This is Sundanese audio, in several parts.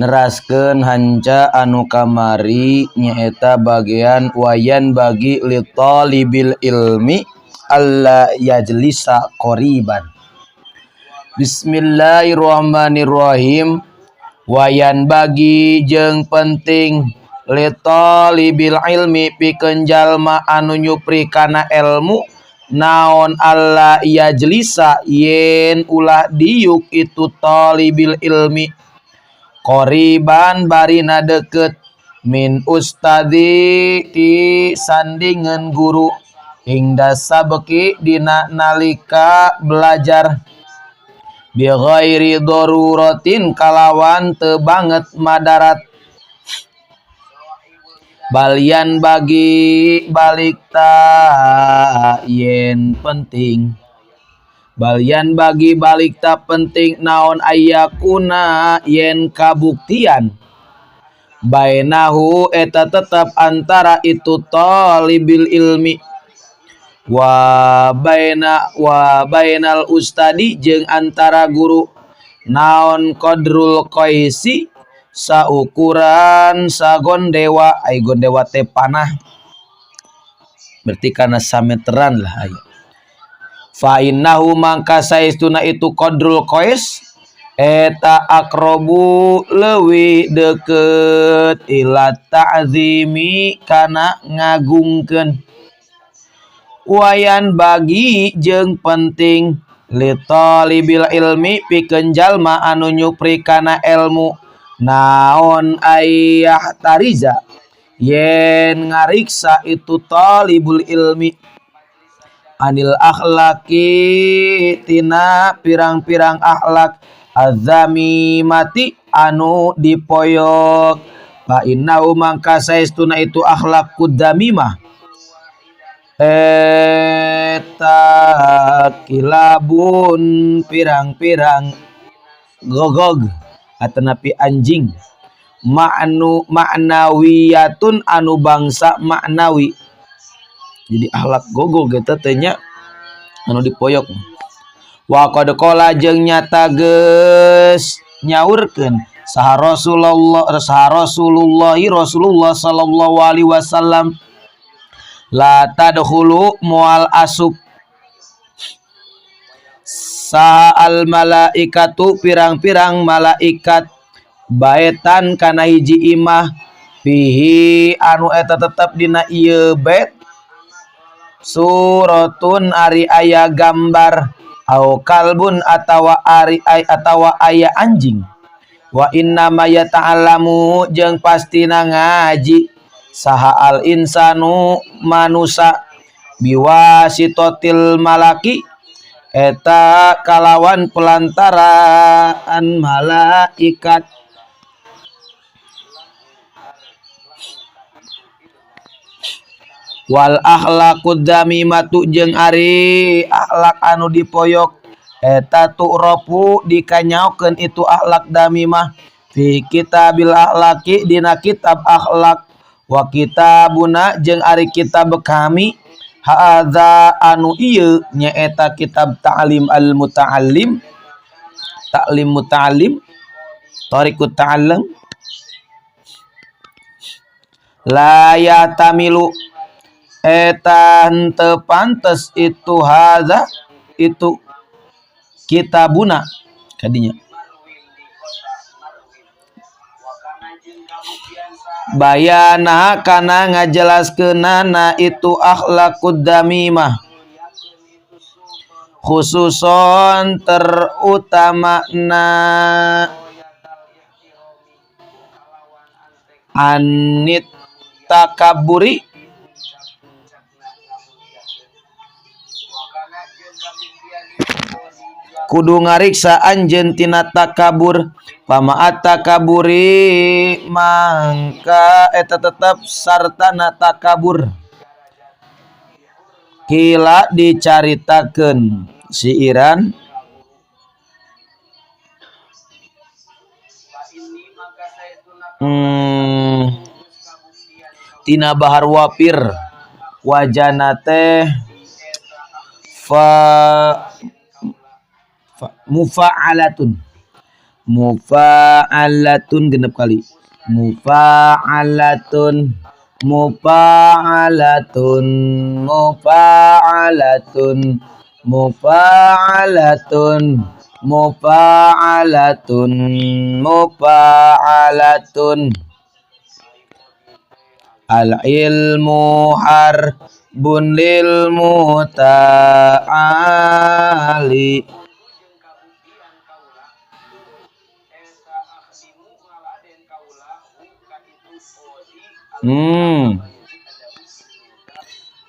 Neraskeun hanca anu kamari nyaeta bagian wayan bagi li talibil ilmi alla yajlisa qoriban. Bismillahirrahmanirrahim. Wayan bagi jeung penting li talibil ilmi pikeun jalma anu nyupri kana ilmu naon alla yajlisa yen ulah diuk itu talibil ilmi qoriban barina deket min ustadi ti sandingan guru hingga sabeki dina nalika belajar bi ghairi daruratin kalawan teu banget madarat balian bagi balik ta yen penting balian bagi balik ta penting naon ayakuna yen kabuktian bainahu eta tetap antara itu talibil ilmi wa baina wa bainal ustadi jeung antara guru naon qadrul qaisi saukuran sagondewa ai gondewa teh panah berarti kana sameteran lah aya fa innahu mangka saestuna itu qadrul qais eta akrobu leuwih deukeut ila ta'zimi kana ngagungkeun wayan bagi jeung penting li talibil ilmi pikeun jalma anu nyupri kana ilmu naon ayah tariza yen ngariksa itu talibul ilmi anil akhlaki tina pirang-pirang akhlak azamimati anu dipoyok fa innahu mangka saestuna itu akhlak dzamimah eta kilabun pirang-pirang gogog atanapi anjing ma'nu ma'nawiyatun anu bangsa maknawi. Jadi akhlak gogog eta teh nya anu dipoyok. Wa qad qala jeung nyata geus nyaurkeun saha Rasulullah saha Rasulullah Rasulullah sallallahu alaihi wasallam la tadkhulu mual asub saha al malaikatu pirang-pirang malaikat baetan kana hiji imah fihi anu eta tetep dina ieu bait suratun ari aya gambar au kalbun atawa ari atawa aya anjing wa inna ma yata'allamu jeung pastina ngaji saha al insanu manusa biwasitotil malaki eta kalawan pelantaraan malaikat. Wal akhlaqud dzamimatu jeung ari akhlak anu dipoyok eta tu'rafu dikanyaokeun itu akhlak dzamimah fi kitabil akhlaqi dina kitab akhlak wa kitabuna jeung ari kitab kami hadza anu ieu nyaeta kitab ta'lim al muta'allim ta'lim muta'allim tariqut ta'allum la yatamilu eta henteu pantes itu hadza itu kitabuna kadinya bayana kana ngajelaskeunana itu akhlaqud dzamimah khususon terutamana anit takaburi kudu ngariksa anjeun tina takabur pamaat takaburi mangka eta tetep sartana takabur kila dicaritakeun si Iran tina bahar wafir wajana teh fa mufa'alatun. Mufa'alatun 6 kali. Mufa'alatun mufa'alatun mufa'alatun mufa'alatun mufa'alatun mufa'alatun. Al ilmu harbun lil muta'ali.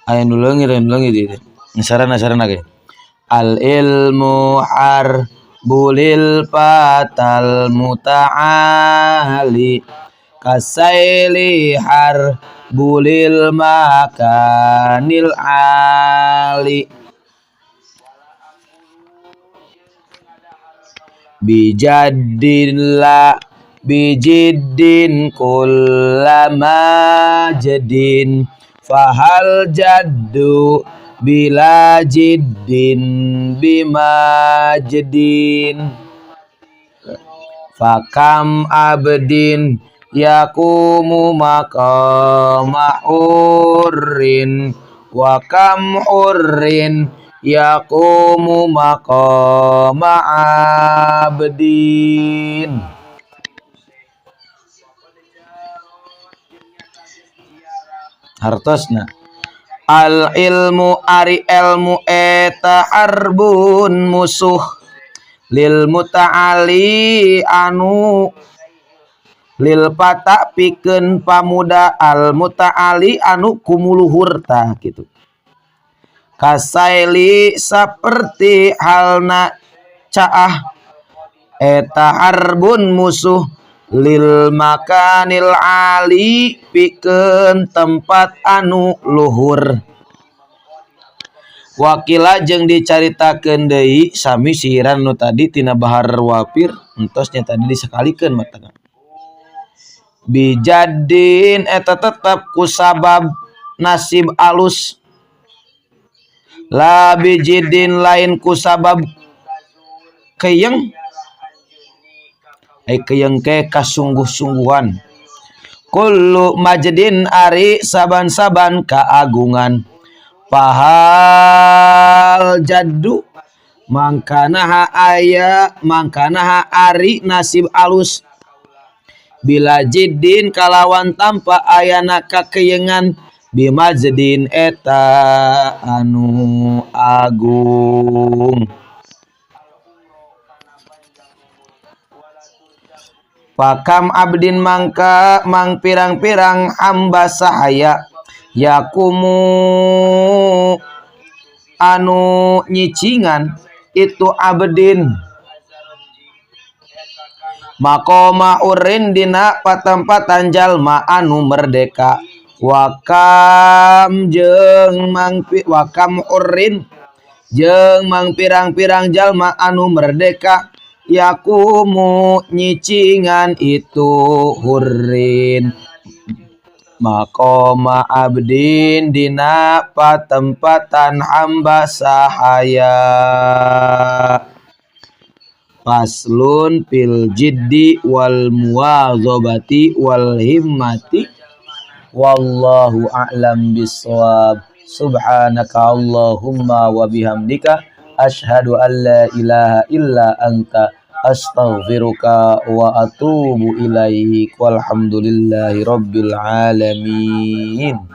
Aya nu leungit ieu. Saran ge. Al ilmu harbulil fatal muta'ali kasaili harbulil makanil ali. Bijaddin la bijiddin kullama jedin fahal jaddu bila jiddin bimajdin. Fakam abdin yaqumu maqama hurrin wa kam hurrin yaqumu maqama abdin. Hartosna al ilmu ari ilmu eta harbun musuh lil muta'ali anu lil pata pikeun pamuda al muta'ali anu kumuluhur tah kitu. Kasaili saperti halna caah eta harbun musuh lil makanil ali pikeun tempat anu luhur. Wakila jeung dicaritakeun deui sami sihiran nu tadi tina bahar wafir entos nya tadi disakalikeun matana. Bijadin eta tetep kusabab nasib alus la bijidin lain kusabab keyeng. Ai keyeng ke kasungguh-sungguhan. Kullu majdin ari saban-saban keagungan. Pahal jaddu mangkanaha aya mangkanaha ari nasib alus. Bila jiddin kalawan tanpa ayana kakeyengan bimajdin eta anu agung. Pakam abdin mangka mang pirang-pirang hamba sahaya yakumu anu nyicingan itu abdin makoma urin dina patempatan jalma anu merdeka wakam jeung mangpi wakam urin jeung mang pirang-pirang jalma anu merdeka yakumu nyicingan itu hurrin makoma abdin dina patempatan hamba sahaya. Faslun fil jiddi wal muwazabati wal himmati wallahu a'lam bissawab. Subhanaka Allahumma wa bihamdika asyhadu an la ilaha illa anta astaghfiruka wa atubu ilaik. Walhamdulillahi rabbil alamin.